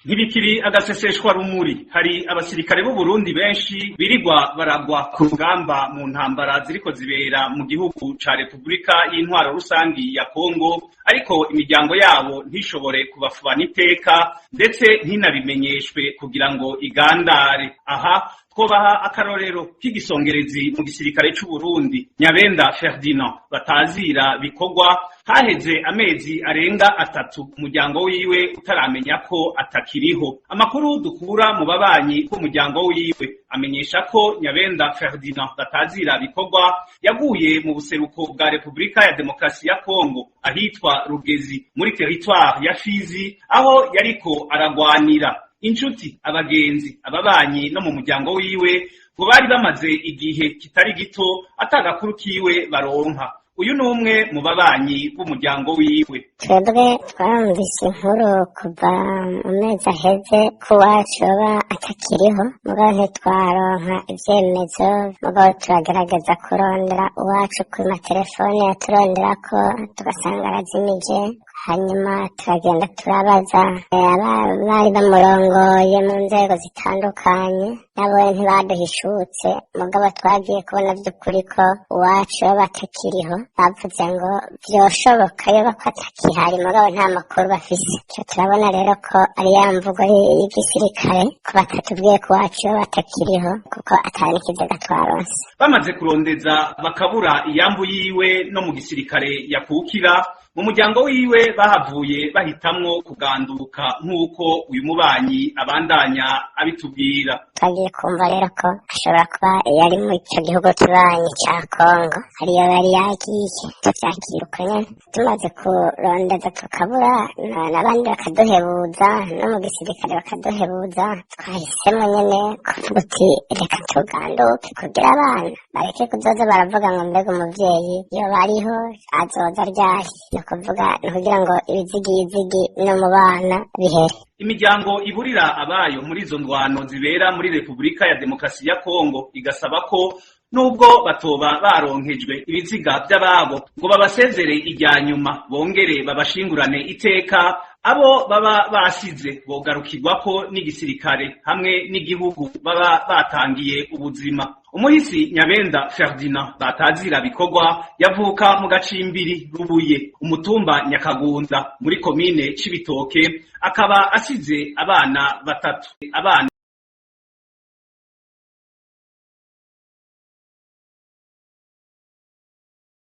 Ntibikiri agaseseshwa rumuri, hari abasirikare b'u Burundi benshi birirwa baragwa ku rugamba mu ntambara ziriko zibera mu gihugu ca Repubulika y'Intwaro Rusangi ya Kongo, ariko imiryango yabo ntishobore kubafubana iteka, ndetse ntinabimenyeshwe kugira ngo igandare. Aha twobaha akarorero k'igisongerezi mu gisirikare c'u Burundi, Nyabenda Ferdinand batazira Bikorwa. Haheze amezi arenga 3 umuryango wiwe utaramenya ko atakiriho. Amakuru dukura mu babanyi b'umuryango wiwe amenyesha ko Nyabenda Ferdinand batazira Bikorwa yaguye mu buseruko bwa Repubulika ya Demokarasi ya Kongo, ahitwa Rugezi muri territoire ya Fizi, aho yariko aragwanira. Inshuti, abagenzi, ababanyi no mu muryango wiwe ngo bari bamaze igihe kitari gito atagakuru kiwe baronka. Uyu ni umwe mu babanyi b'umuryango wiwe. Twebwe twarumvise inkuru kuva mu mezi aheze ko uwacu yoba atakiriho, mugabo ntitwaronka ivyemezo. Mugabo turagerageza kurondera uwacu ku matelefone yaturonderako, tugasanga arazimije. Hanyuma turagenda turabaza bari bamurongoye mu nzego zitandukanye, nabo ntibaduhishutse. Mugabo twagiye kubona vy'ukuri ko uwacu yoba atakiriho. Bavuze ngo vyoshoboka yoba ko atakihari, mugabo nta makuru bafise. Ico turabona rero ko ari ya mvugo y'igisirikare, ko batatubwiye ko uwacu yoba atakiriho kuko ata n'ikiziga twaronse. Bamaze kurondeza bakabura iyambu yiwe no mu gisirikare yakukira, mu muryango wiwe bahavuye bahitamwo kuganduka, nk'uko uyu mubanyi abandanya abitubwira. Twagiye kumva rero ko ashobora kuba yari muri ico gihugu kibanyi ca Kongo, ariyo yari yagiye. Tuvyakira uko nyene. Tumaze kurondeza tukabura, n'abandi bakaduhebuza, no mu gisirikare bakaduhebuza, twahisemwo nyene kuvuga uti reka tuganduke, kugira abana bareke kuzoza baravuga ngo mbega umuvyeyi yoba ariho, azoza ryari? Ni ukuvuga ni ukugira ngo ibizigizigi no mu bana bihere. Imiryango iburira abayo muri izo ndwano zibera muri Repubulika ya Demokarasi ya Kongo igasaba ko nubwo batoba baronkejwe ibiziga vy'ababo ngo babasezere irya nyuma, bongere babashingurane iteka, abo baba basize bogarukirwako n'igisirikare hamwe n'igihugu baba batangiye ubuzima. Umuhisi Nyabenda Ferdinand batazira Bikorwa yavuka mu gacimbiri Rubuye, umutumba Nyakagunda, muri komine Cibitoke, akaba asize abana batatu. Abana